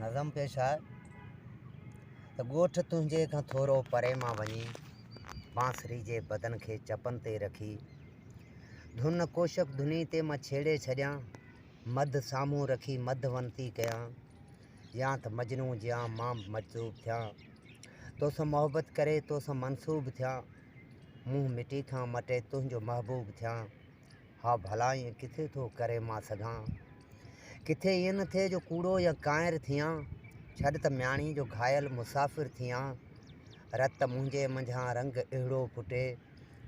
نظم پيش آهي ته ڳوٺ تنهنجي کان ٿورو پري مان وڃي بانسري جي بدن کي چپن تي رکي ڌن ڪوشڪ ڌني تي مان ڇيڙي ڇڏيان مڌ سامهون رکي مڌ ونتي ڪيان يا ته مجنون جيان مان به مجذوب ٿيان توسان محبت ڪري توسان منسوب ٿيان منهن مٽي کان مٽي تنهنجو محبوب ٿيان ها ڀلا ائين ڪٿي ٿو ڪري مان سگهان. ڪٿي ائين نه ٿئي جو ڪوڙو يا ڪانئر ٿيان. ڇڏ ته مياڻي جو گهايل مسافر ٿيان. رت منهنجي منجهان رنگ اهڙو ڦٽي.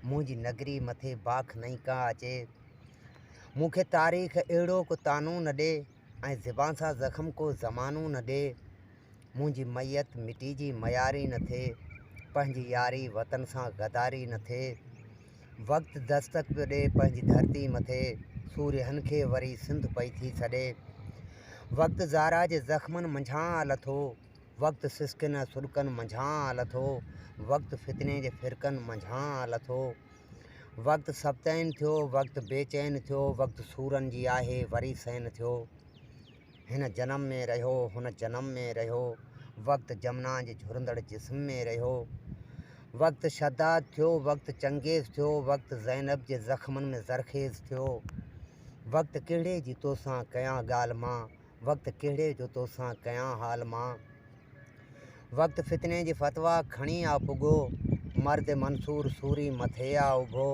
منهنجي نگري مٿي باک نئين ڪا اچي. مون کي تاريخ اهڙو ڪو طعنو نه ڏي ۽ زبان سان زخم ڪو زمانو نه ڏي. منهنجي ميت مٽي جي مياري نه ٿئي، پنهنجي ياري وطن سان غداري نه ٿئي. وقت دستڪ پيو ڏي پنهنجي ڌرتي مٿي، سورهين کي وري سنڌ پئي ٿي سڏي. وقت زارا جي زخمن منجهان آ لٿو، وقت سسڪن ۽ سڏڪن منجهان آ لٿو، وقت فتني جي فرقن منجهان آ لٿو. وقت سبطين ٿيو، وقت بي چين ٿيو، وقت سورن جي آهي وري سين ٿيو. هن جنم ۾ رهيو، هن جنم ۾ رهيو، وقت جمنا جي جهرندڙ جسم ۾ رهيو. وقت شداد ٿيو، وقت چنگيز ٿيو، وقت زينب جي زخمن ۾ زرخيز ٿيو. وقت ڪهڙي جي توسان ڪيان ڳالهه مان، وقت ڪهڙي جو توسان ڪيان حال مان. وقت فتني جي فتويٰ کڻي آ پڳو، مرد منصور سوري مٿي آ اڀو.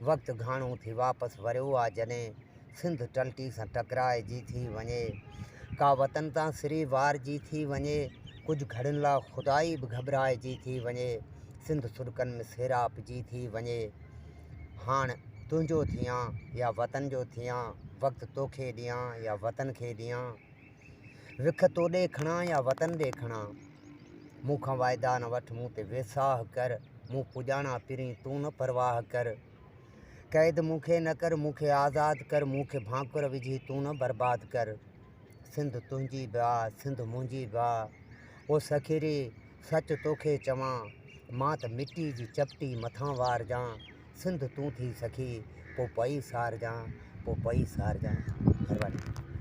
وقت گهاڻو ٿي واپس وريو آ جڏهن سنڌ ٽلٽي سان ٽڪرائجي ٿي وڃي. ڪا وطن تان سري وارجي ٿي وڃي. ڪجهه گهڙين لا خدائي به گهٻرائجي ٿي وڃي. سنڌ سڏڪن ۾ سيراپجي ٿي وڃي. هاڻ تنهنجو ٿيان يا وطن جو ٿيان، وقت توکي ڏيان يا وطن کي ڏيان. وک توڏي کڻان يا وطن ڏي کڻان. مون کان واعدا نه وٺ مون تي ويساهه ڪر، مون پڄاڻا پرين تون نه پرواهه ڪر. قيد مون کي نه ڪر مون کي آزاد ڪر، مون کي ڀانڪر وجهي تون نه برباد ڪر. سنڌ تنهنجي به آ سنڌ منهنجي به آ. او سکيري سچ توکي چوان، مان ته مٽي جي چپٽي مٿان وارجان. سنڌ تون ٿي سکي پو پئي سارجان، پو پئي سارجان. مھرباني.